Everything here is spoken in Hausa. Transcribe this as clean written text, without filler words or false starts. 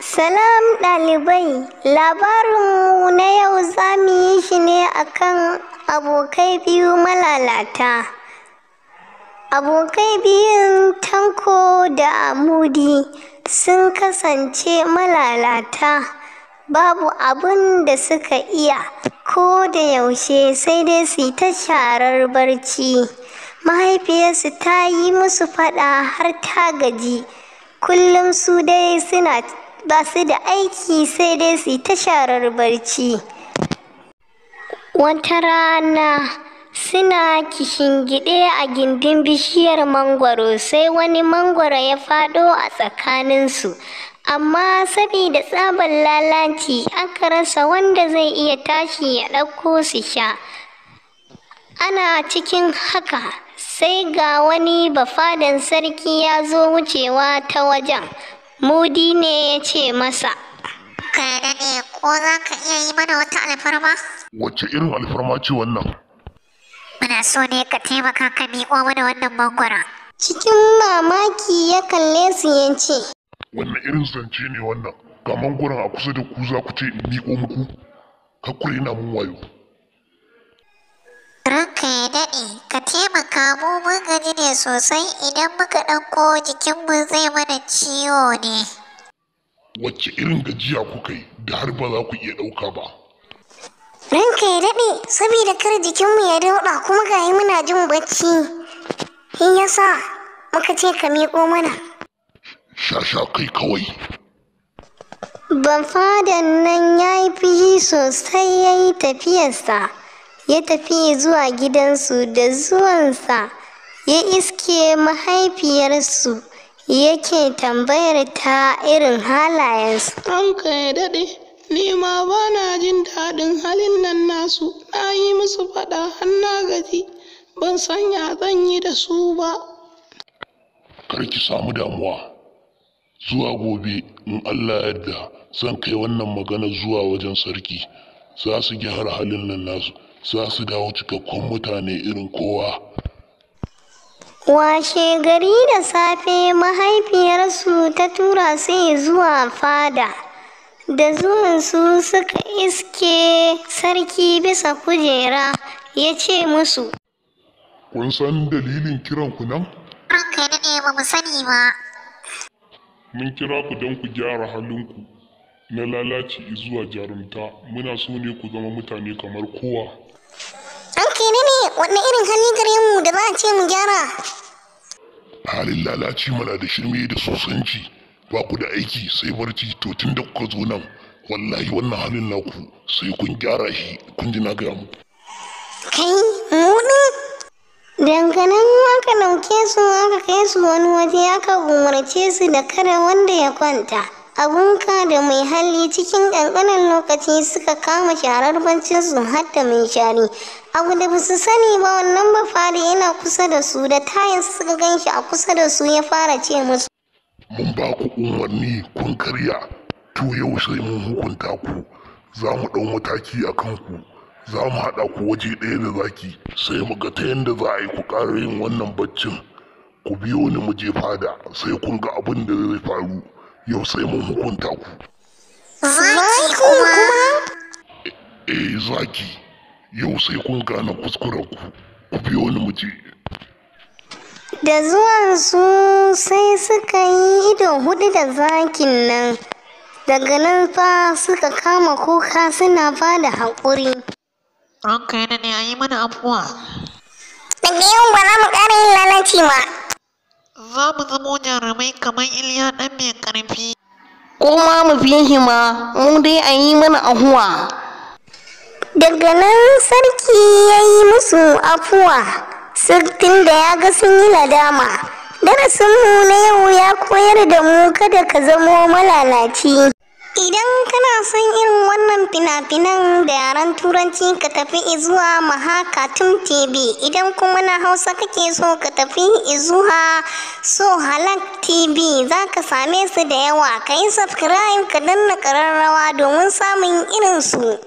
Salam ɗalibai, labarinmu na yau za mu yi shi ne akan abokai biyu malalata. Abokai biyun Tanko da Mudi sun kasance malalata, babu abin da suka iya ko da yaushe sai dai su yi ta sharar barci. Mahaifiyarsu ta yi musu faɗa har ta gaji, kullum su dai suna ba su da aiki sai dai su yi ta sharar barci. Wata rana suna kishingiɗe a gindin bishiyar mangwaro, sai wani mangwaro ya faɗo a tsakaninsu. Amma sabida tsabar lalaci, aka rasa wanda zai iya tashi ya ɗauko su sha. Ana cikin haka sai ga wani bafadan sarki ya zo wucewa ta wajen. Mudi ne ya ce masa, Ka daɗe, ko za ka iya yi mana wata alfarma? Wacce irin alfarma ce wannan? Muna so ne ka taimaka ka miƙo mana wannan mangwaron. Cikin mamaki ya kalle su ya ce, Wanne irin zance ne wannan? Ga mangoron a kusa da ku, za ku ce in miƙo muku? Kar ku raina mun wayo. Ranka ya daɗe, ka taimaka, mu mun gaji ne sosai, idan muka ɗauko jikinmu zai mana ciwo ne. Wacce irin gajiya kuka yi da har ba za ku iya ɗauka ba? Ranka ya daɗe, saboda kar jikinmu ya dauɗa, kuma ga muna jin bacci. Shi yasa muka ce ka miƙo mana. Sha sha kai kawai. Bafadan nan ya yi fushi sosai, ya yi tafiyarsa. Ya tafi zuwa gidansu. Da zuwansa ya iske mahaifiyarsu, yake tambayar ta irin halayensu. Ranka ya daɗe, ni ma ba na jin daɗin halin nan nasu, na yi musu faɗa har na gaji, ban san ya zan yi da su ba. Kar ki samu damuwa. Zuwa gobe in Allah ya yarda zan kai wannan magana zuwa wajen sarki. Za su gyara halin nan nasu, za su dawo cikakkun mutane irin kowa. Washe gari da safe mahaifiyarsu ta tura su zuwa fada. Da zuwansu suka iske sarki bisa kujera, ya ce musu, Kun san dalilin kiran ku nan? Ranka ya daɗe, ba mu sani ba. Mun kira ku don ku gyara halinku na lalaci zuwa jarumta. Muna so ne ku zama mutane kamar kowa. Ranka ya daɗe, wanne irin hali gare mu da za a ce mu gyara? Halin lalaci mana da shirme da sosanci. Ba ku da aiki sai barci. To, tun da kuka zo nan, wallahi wannan halin naku sai kun gyara shi. Kun ji na gaya muku. Kai, mu ɗin? Daga nan aka ɗauke su aka kai su wani waje, aka umarce su da kada wanda ya kwanta. Abunka da Mai Hali cikin ƙanƙanin lokaci suka kama sharar barcinsu har da munshari. Abu da basu sani ba, wannan bafade yana kusa da su. Da tayin suka gan shi a kusa da su, ya fara ce musu, Mun ba ku umarni kun karya, to yau sai mun hukunta ku. Za mu ɗau mataki a kanku. Za mu haɗa ku waje ɗaya da zaki, sai mu ga ta yadda za a yi ku ƙara yin wannan baccin. Ku biyo ni mu je fada, sai kun ga abin da zai faru. Yau sai mun hukunta ku. Zaki kuma? Eh, zaki. Yau sai kun gane kuskuren ku. Ku biyo ni mu je. Da zuwansu sai suka yi ido hudu da zakin nan. Daga nan fa suka kama kuka suna ba da haƙuri. Ranka ya daɗe, a yi mana afuwa. Daga yau ba za mu ƙara yin lalaci ba. Za mu zamo jarumai kamar Iliya ɗan mai ƙarfi. Ko ma mu fi shi ma, mu dai a yi mana ahuwa. Daga nan sarki ya yi musu afuwa, tun da ya ga sun yi nadama. Darasinmu na yau ya koyar da mu kada ka zamo malalaci. Idan kana son irin wannan fina-finan da yaren Turanci, ka tafi zuwa Maha Cartoon TV. Idan kuma na Hausa kake so, ka tafi zuwa So Halak TV, za ka same su da yawa. Ka yi subscribe, ka danna ƙararrawa domin samun irinsu.